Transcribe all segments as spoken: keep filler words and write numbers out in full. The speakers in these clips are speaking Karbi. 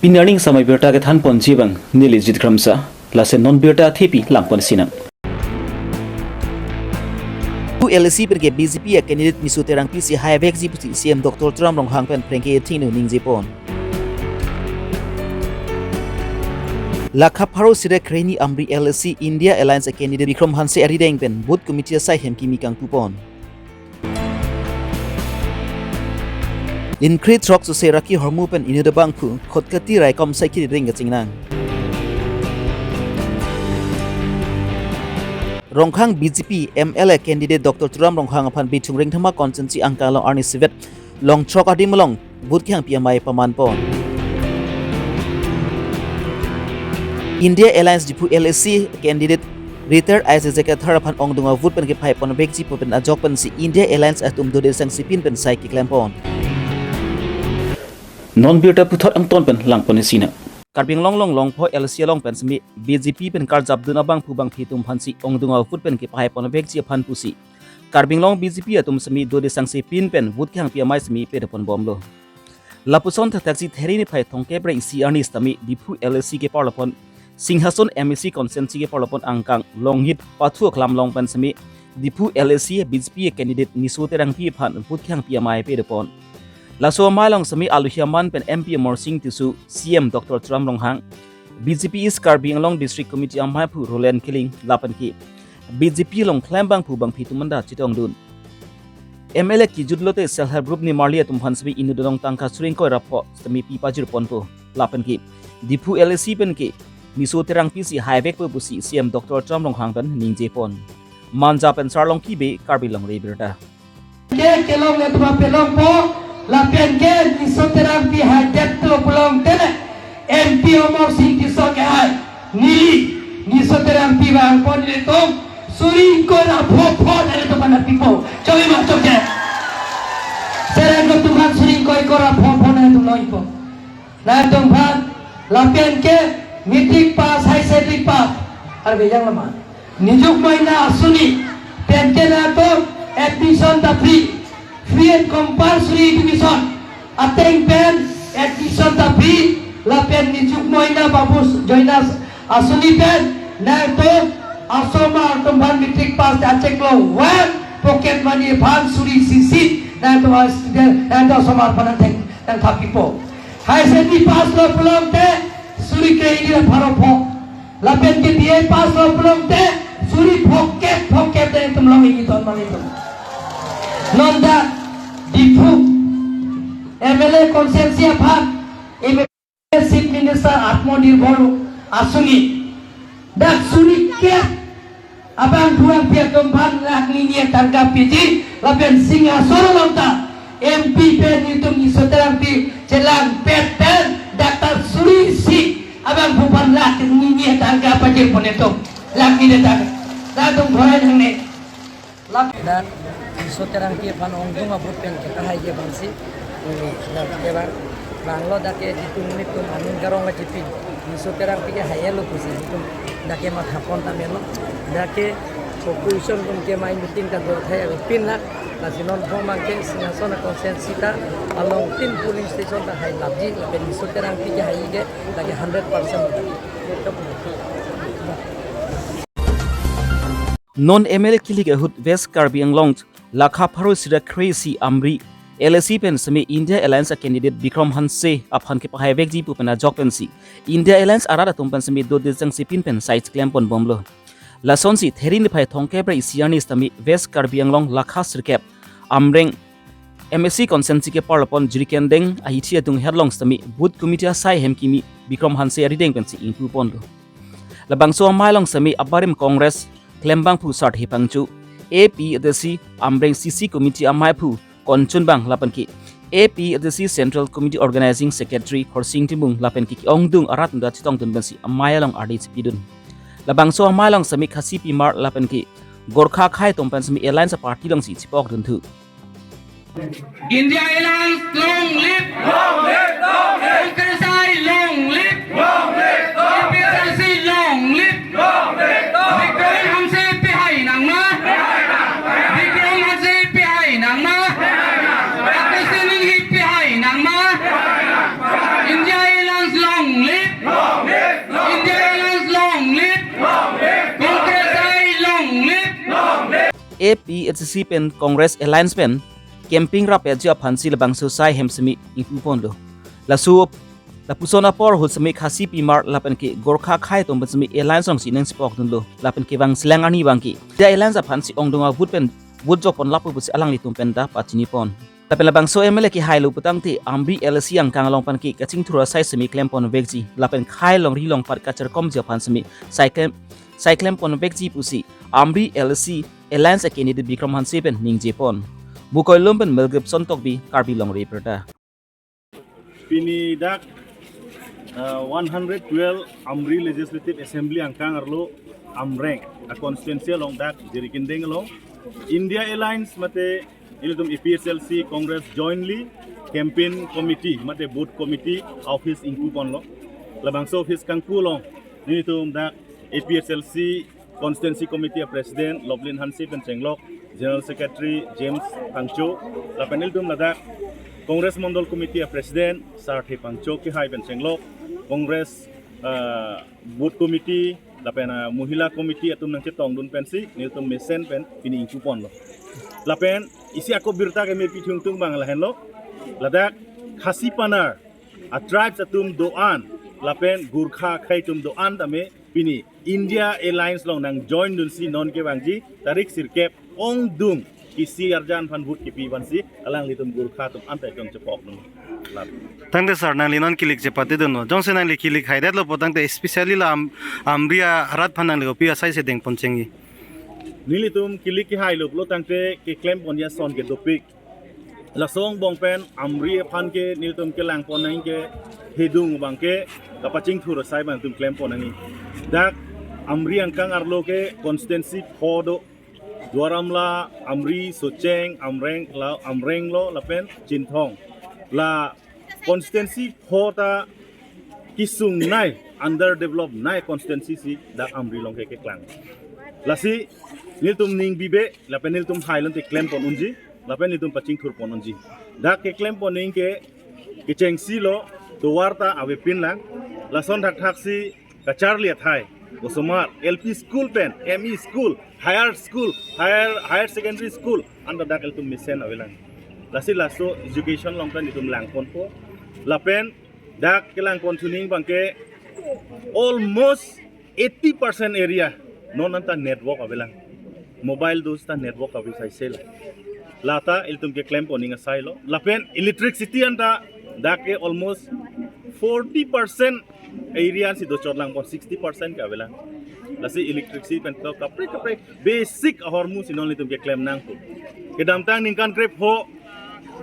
Pini arni samai birta kethan ponji abang neli Jit Kramsa, lason non birta thepi langpon sinang. L A C pen ke B J P a candidate Niso Terangpi si haivekji pusi C M Doctor Tuliram Ronghang pen phreng ke thinu ningje pon. Lakha pharo sirkep krehini Amri L A C India Alliance a candidate Bikram Hanse arideng pen booth committee asai hem kimi kangpu pon. Ingkri throk sose raki hormu pen inut abangphu Khatkati raikom saikiri ring kachingnang. Ronghang B J P M L A candidate Doctor Tuliram Ronghang aphan Bithung Rengthama constituency angkang along arni sivet long throk adim along booth kehangpi amei paman pon. India Alliance Diphu L A C candidate retired I A S executive aphan ongdung a vote pen kephai ponvekji pu pen ajok pensi India Alliance atum dode sangsi pin pen sai keklem pon. Non birta puthot angton pen langpon sinang. Karbi Anglong along longpho L A C along pen semi B J P pen karjapdun abangphu bangphi atum aphansi ongdung a vote pen kephai ponvekji aphan pusi Karbi Anglong B J P atum semi dode sangsi pin pen vote kehangpi amei semi pede ponbomlo. Lapuson thakthak si Theri niphai thomkep ra isi arni sitame Diphu L A C ke parlapon Singhason M A C constituency ke parlapon angkang Longhit pathu aklam along pen semi Diphu L A C B J P candidate Niso Terangpi aphan vote kehangpi amei pede pon. Laso amei along semi aluhi aman pen M P Amarsing Tisso, C M Doctor Tuliram Ronghang, B J P East Karbi Anglong District Committee amaiphu Roland Killing lapen ke B J P along klem bangphu bangphi atum anta chetongdun. M L A kijut lote self help group nimarli atum aphan semi inut adong tangka suri ingkoi ra pho semi pi pajir ponpo. Lapen ke Diphu L A C pen ke Niso Terangpi si haivekpo pusi C M Doctor Tuliram Ronghang pen ningje pon. Manja pen Sarlongki Bey, Karbi Longri Abirta. Ke kelongle atum aphan longpo, lapen ke Niso Terangpi haidet lo pulote le M P Amarsing Tisso ke hai. Neli, Niso Terangpi vangpon nelitum suri ingkoi ra pho pho nelitum aphan pipo. Chokji ma chokche? Sera atum aphan suri ingkoi ingkoi ra pho pho nelitum longpo. Nangtum aphan lapen ke matric pass, higher secondary pass. Arve yang lama. Nijut Moina Asoni. Pen ke nangtum admission ta free. Free and compulsory education. Ateng pen admission ta free. Lapen Nijut Moina Babu Joina Asoni pen nangtum asomar atum aphan matric pass ta acheklo. One pocket money aphan suri isi isi. Nangtum a student, nangtum asomar aphan nangthek nangthapipo. Higher secondary pass lo pulote suri krehini ra pharo pho. Lapen ke B A pass lo pulote suri phongkep phongkep nangtum long ini ton malitum. Non dak Diphu M L A constituency aphan M L A Chief Minister Atmanirbhar Asoni dak suri kep abangphu bangphi atum aphan lakh nini atangka piji, lapen Singhason along ta M P pen nelitum Niso Terangpi chelangpet pen dak ta suri isi abangphu aphan lakh nini atangka pajirpon nelitum. Lakh nini atangka. Nangtum khorai nangne. Lap- Dak Niso Terangpi aphan ongdung a vote pen kehai ke bangsi. Dak ke bang, banglo dak ke ditung nelitum aning karong kachipin. Niso Terangpi ke hailo pusi nelitum dak ke mathapon ta melo. Dak ke opposition atum ke mai meeting ta dor thai pin na. Lasi non phomang ke Singhason a constituency ta along tin polling station ta hai lapji, lapen Niso Terangpi ke hai ke dak ke hundred percent. Non M L A kilik ahut West Karbi Anglong lakha pharo sirkep kre-isi Amri L A C pen semi India Alliance a candidate Bikram Hanse aphan kepahaivekji pu pen ajok pensi India Alliance arat atum pen semi dode sangsi pin pen sai klem ponbomlo. Lasonsi Theri niphai thomkep ra isi arni sitame West Karbi Anglong lakha sirkep Amreng M A C constituency ke parlapon Jirikindeng ahithi adung herlong sitame booth committee asai hem kimi Bikram Hanse arideng pensi ingpu ponlo. Labangso amei along semi abarim Congress klembangphu Sarthe Phangcho, A P H L C Amreng C C Committee amaiphu Konchunbang lapen ke A P H L C Central Committee Organizing Secretary Khorsing Timung lapen ke ongdung arat anta chetongdun pensi amei along ardi chepidun. Labangso amei along semi Khasi Pimar lapen ke Gorkha akhei atum pen semi Alliance party alongsi chepokdun thu. India Alliance long live! Long live! Long live! Congress I long live! Long live! Long live! A P H L C long live! Long live! Long live! Bikram Hanse pehai nangma! Bikram Hanse pehai nangma! Augustine Enghee pehai nangma! India Alliance long A P H L C pen Congress Alliance pen campaign rap-etji aphansi labangso asai hem semi ingpuponlo. Laso lapuson apor ahut semi Khasi Pimar lapen ke Gorkha akhei atum pen semi alliance alongsi nangchepokdunlo. Lapen kevang selang arni abangke India Alliance aphansi ongdung a-vote pen vote jokpon lapu pusi alanglitum penta pachinipon. Lapen labangso M L A kehailo putangte Amri L A C angkang along pen ke kachingthur asai semi klemponvekji lapen khei longri longpat kacherkomji aphan semi sai klem sai klemponvekji pusi Amri L A C Alliance a-candidate Bikram Hanse pen ningjepon. Bukoilum pen Melgip Sontokbi, Karbi Longri Abirta. Pini dak, uh, one hundred twelve Amri Legislative Assembly angkang arlo Amreng a-constituency along dak Jirikindeng along India Alliance mate ilitum A P H L C Congress jointly campaign committee mate booth committee office ingpuponlo. Labangso office kangpu along nelitum dak A P H L C Constituency Committee a-President Lovelin Hanse pen chenglok, General Secretary James Phangcho, lapen ilitum ladak Congress Mondol Committee a-President Sarthe Phangcho kehai pen chenglok, Congress, ah, Booth Committee, lapen, ah, Mohila Committee atum nangchetongdun pensi nelitum mesen pen pini ingpuponlo. Lapen isi ako birta keme pithung tung abang lahenlo, ladak Khasi Panar a-tribes atum do-an lapen Gorkha akhei atum do-an tame pini India Alliance along nangjoindunsi non kevangji tarik sirkep ongdung isi arjan aphan vote kepi aphansi alanglitum Gorkha atum anta jong chepokdun. Lap. Tangte sir, nangli non kilik chepatedunlo. Jongsi nangli kilik haidetlo putangte especially la Am-, Amri arat aphan nangli kopi asai si dengpon chengji? Nelitum kilik kehailo pulotangte keklemponji ason ke dopik. Laso angbong pen Amri aphan ke nelitum kelangpon nangji ke hedung abangke kapachingthur asai abang nelitum klempon nangji. Dak Amri angkang arlo ke constituency pho do, Duar Amla, Amri, Socheng, Amreng, la Amreng lo lapen Chinthong. La constituency pho ta kesungnei, underdeveloped nei constituency si dak Amri along ke keklang. Lasi nelitum ning bibe lapen nelitum hailonte klempon unji lapen nelitum pachingthurpon unji. Dak keklempon nangji ke kechengsi lo, tovar ta avepinlang. Lason thakthaksi kacharli athai, osomar, L P school pen, M E school, higher school, higher, higher secondary school anta dak ilitum mesen avelang. Lasi laso education along pen nelitum langponpo. Lapen dak kelangpon thuning abangke almost eighty percent area non anta network avelang. Mobile do seta network ave saisela. Lata ilitum keklempon ning asailo. Lapen electricity anta dak ke almost forty percent area si dochot langpon, sixty percent ke avelang. Lasi electricity pen to kaprek kaprek basic ahormu si non nelitum keklem nangpo. Kedamtang ningkan krepho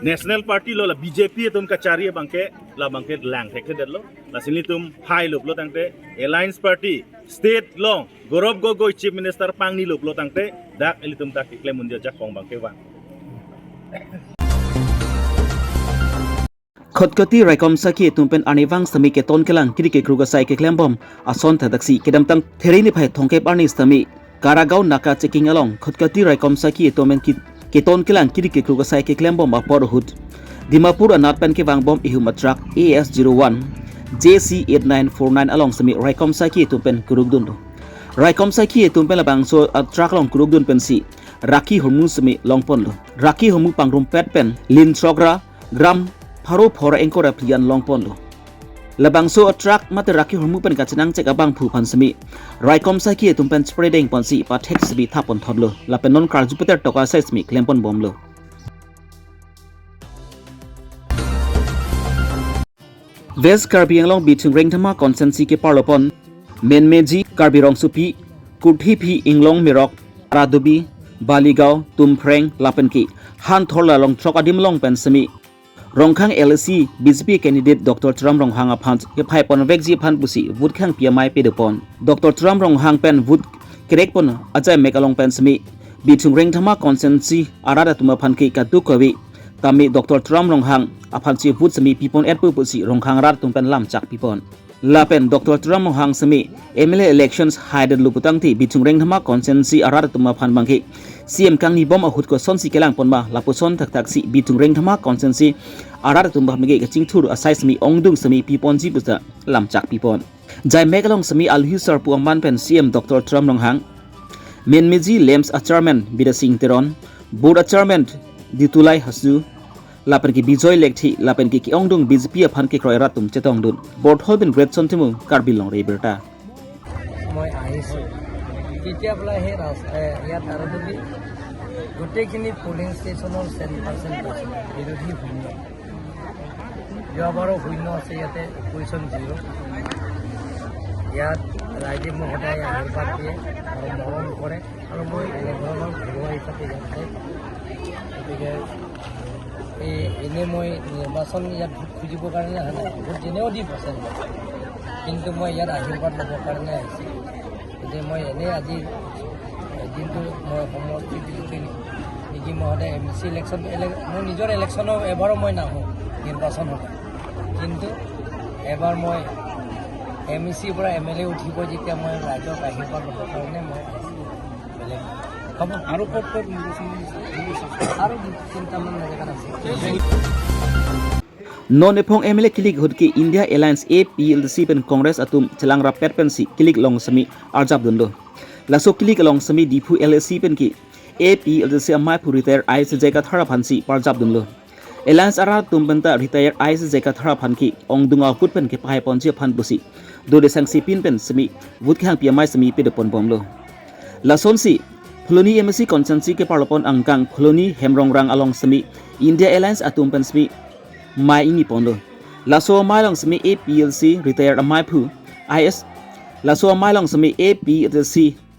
National Party lo, la B J P atum kachari abangke, la abangke lang thekthedetlo. Lasi nelitum hailo pulotangte Alliance Party state along Gaurav Gogoi Chief Minister pangnilo pulotangte dak ilitum dak keklem unji ajakong abangke vang. Khatkhati raikom sakhi atum pen arnivang sitame keton kelang kiri kekruk asai keklembom ason thakthaksi kedamtang There niphai thomkep arni sitame Karagaon naka checking along Khatkhati raikom sakhi atum pen ki-, keton kelang kiri kekruk asai keklembom apor ahut Dimapur anat pen kevangbom ihum a-truck A S zero one J C eight nine four nine along sitame raikom sakhi atum pen kurukdunlo. Raikom sakhi atum pen labangso a-truck along kurukdun pensi rakhi hormu sitame longponlo. Rakhi hormu pangrumpet pen Linsokra gram pharo phor ingkoi ra phli an longponlo. Labangso a-truck mate rakhi hormu pen kachenangchek abangphu aphan sitame raikom sakhi atum pen chepredengponsi pathek sitame thapponthotlo. Lapen non karju peter toka asai sitame klemponbomlo. West Karbi Anglong Bithung Rengthama constituency keparlopon Menmeji, Karbi Rongsopi, Kurthiphi, Inglong Merok, Radubi, Baligaon, Tumpreng lapen ke Hanthor la Longthrok adim along pen sitame Rongkhang L A C B J P candidate Doctor Tuliram Ronghang aphan kepaiponvekji aphan pusi vote khang pi amei pedopon. Doctor Tuliram Ronghang pen vote kerekpon ajaimek along pen sitame Bithung Rengthama constituency arat atum aphan ke kaduk kave tame Doctor Tuliram Ronghang aphansi vote sitame pipon-etpo pusi Rongkhang arat atum pen lamchak pipon. Lapen Doctor Tuliram Ronghang sitame M L A elections haidetlo putangte Bithung Rengthama constituency arat atum aphan abangke C M kangnibom ahut kosonsi kelangpon ma lapuson thakthaksi Bithung Rengthama constituency arat atum aphan abangke kachingthur asai sitame ongdung sitame piponji pusi lamchak pipon. Jaimek along sitame alhi sarpo aman pen C M Doctor Tuliram Ronghang Menmeji LAMPS a chairman Bidya Sing Teron, board a chairman Ditulai Hasu, lapen ke Bijoy Lekthe, lapen ke ke-ongdung B J P aphan kekroi arat atum chetongdun. Borthol pen Great Son Timung, Karbi Longri Abirta. মই আহিছোঁ। কেতিয়া বোলে সেই ৰাস্তাই ইয়াত আৰু যদি গোটেইখিনি পলিং ষ্টেচনৰ চেন পাৰ্চেণ্ট পাৰ্চেণ্ট বিৰোধী শূন্য, যোৱাবাৰো শূন্য আছে, ইয়াতে অপজিশ্যন জিৰ'। ইয়াত ৰাইজে মোক সদায় আশীৰ্বাদ দিয়ে আৰু মৰম কৰে আৰু মই এনেধৰণৰ ঘৰুৱা হিচাপে ইয়াত আহে। গতিকে এই এনেই মই নিৰ্বাচন ইয়াত ভোট খুজিবৰ কাৰণে অহা নাই, ভোট যেনেও দিম আছে, কিন্তু মই ইয়াত আশীৰ্বাদ ল'বৰ কাৰণে আহিছোঁ। গতিকে মই এনেই আজি দিনটো মই সমষ্টিত যিখিনি নেকি মই সদায় এম চি ইলেকশ্যন, মোৰ নিজৰ ইলেকশ্যনৰ এবাৰো মই নাহোঁ নিৰ্বাচন হ'লে, কিন্তু এবাৰ মই এম ই চিৰ পৰা এম এল এ উঠিব, যেতিয়া মই ৰাইজক আশীৰ্বাদ ল'বৰ কাৰণে মই আহিছোঁ। বেলেগ নহয়। হ'ব। আৰু ক'ত ক'ত নিৰ্বাচন হৈছে? আৰু দুই তিনিটামান জেগাত আছে। Non ephong M L A kilik ahut ke India Alliance A P L D C pen Congress atum chelang rappet pensi kilik along semi arjap dunlo. Laso kilik along semi Diphu L A C pen ke A P L D C amaiphu retired I S J Kathar aphansi parjap dunlo. Alliance arat atum penta retired I S J Kathar aphan ke ongdung ahut pen kepahai ponji aphan pusi dode sangsi pin pen semi vote kehangpi amei semi pedopon bomlo. Lasonsi Phuloni M A C constituency keparlopon angkang Phuloni Hemrongrang along semi India Alliance atum pen semi mei ingni ponlo. Laso amei along semi A P L C retired amaiphu I S, laso amei along semi A P L C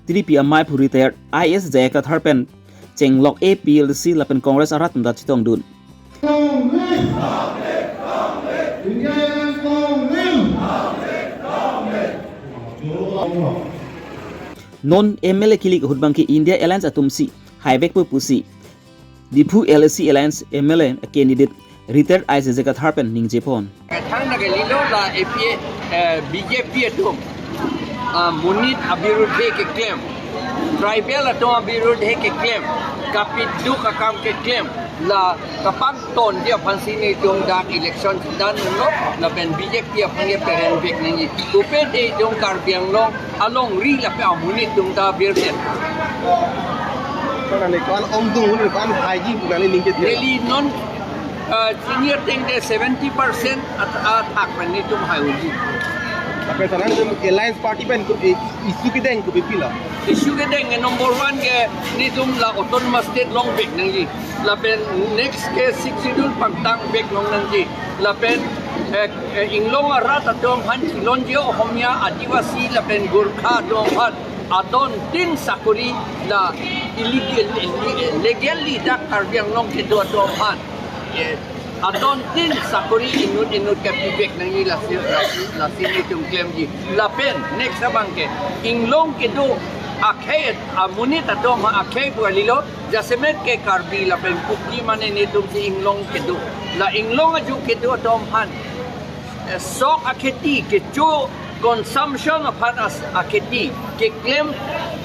tiripi amaiphu retired I S J Kathar pen chenglok A P L C lapen Congress arat atum ta chetongdun. Non M L A kilik ahut abang ke India Alliance atumsi haivekpo pusi Diphu L A C Alliance M L A candidate retired I S J Kathar pen ningjepon. Thang na ke lilo la A P A, eh, B J P atum, ah, monit abirudhe keklem, tribal atum abirudhe keklem, kapiduk akam keklem, la kapangtonji aphansi nelitum dak election chindan lo, lapen B J P aphan ke peren vek nangji. Kopi de itum Karbi Anglong alongri lapen amonit atum ta birden. Kona ne ko-an ongdung un ko-an haiji pu nangli ningje thek. Neli non, ah, senior teng de seventy percent at, athak pen nelitum hai unji. Lapen ta nangtum Alliance Party pen ko, eh, issue kedeng kopi pilo? Issue kedeng ke number one ke nelitum la autonomous state longvek nangji. Lapen next ke Sixth Schedule pangtang vek long nangji. Lapen, eh, eh, inglong arat atum aphan chilonji, Ohomia, Adivasi lapen Gorkha atum aphan adon tin sakori la illegal, illegal, legally dak Karbi Anglong kedo atum aphan, eh, adon tin sakori inut inut kepivek nangji, lasi, lasi, lasi nelitum klemji. Lapen next abang ke inglong kedo akhei amonit atum aphan akhei pu kalilo, jasemet ke Karbi lapen Kuki mane nelitumsi inglong kedo. La inglong aju kedo atum aphan, eh, sok akheti kecho consumption aphan as akheti keklem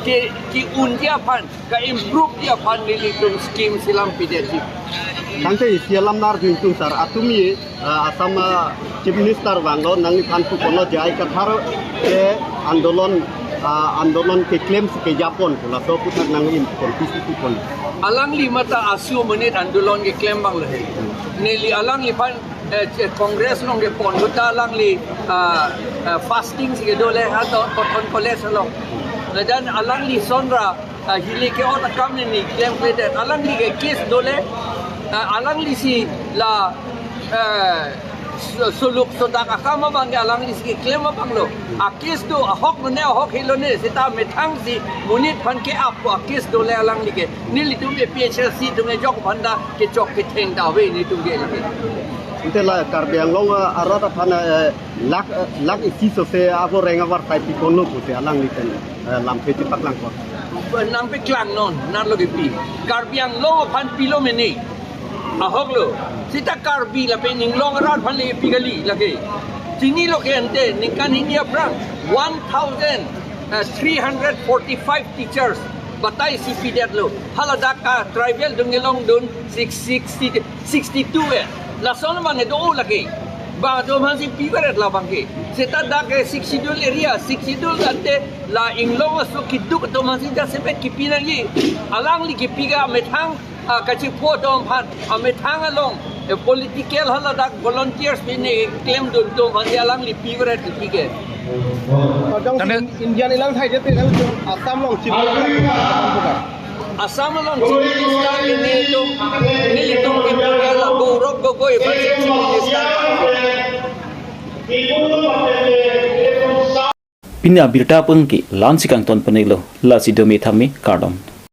ke, ke-unji aphan, ka-improveji aphan nelitum scheme selam pidetji. Tangte isi alam nar jingtung sar, atum ye, ah, Assam, ah, Chief Minister vanglo, nangliphan puponlo J I Kathar ke andolon, ah, andolon keklemsi kejapon pu, laso aputhak nangli puponlo, pisi puponlo. Alangli mata asu monit andolon keklem abang lo he. Neli alangliphan, eh, che-, Congress along kepon ahut ta alangli, ah, ah, fasting si kedo le ha to, Cotton College along. Lapen alangli sonra, ah, hile ke-ot akam neli klemkledet. Alangli ke case do le, ah, alanglisi la, eh, so-, soluk sodak akam abang ke alanglisi keklem abang lo. A-case do, ahok lone ahok he lone, seta methangsi monit aphan ke-ap pu a-case do le alangli ke. Nelitum A P H L C atum ejok aphan ta kechok ketheng ta ave nelitum ke lake. Ante la Karbi Anglong, eh, arat aphan, eh, lakh, eh, lakh isi sose aboreng avarsai piponlo pusi alangli pen, eh, lamthe chepaklangpon. Nangpeklang non, nanlo kepi. Karbi Anglong aphan pilo mene. Ahok lo. Seta Karbi lapen inglong arat aphan le pi kali lake. Chinilo ke ante ningkan hini aphrang one thousand three hundred forty-five teachers batai si pidetlo. Hala dak a-tribal atum kelongdun six, sixty, sixty-two eh. Lason abang ke do lake. Bang atum aphansi pivaret labang ke. Seta dak ke Sixth Schedule area, Sixth Schedule ante la Inglong aso keduk atum aphansi jasemet kipi nangji. Alangli kipi ke amethang, ah, kachipho atum aphan, amethang along, eh, political hala dak volunteers pen ne klemdun atum aphansi alangli pivaret kipi ke. Kadang Tanda- Indian ilang thai jete lang Assam along chief minister. Assam along chief minister ke nelitum, nelitum ke Gaurav Gogoi aphansi chief minister. Pini abirta pen ke la-ansi kangton ponlo, lasi dome thame kardom.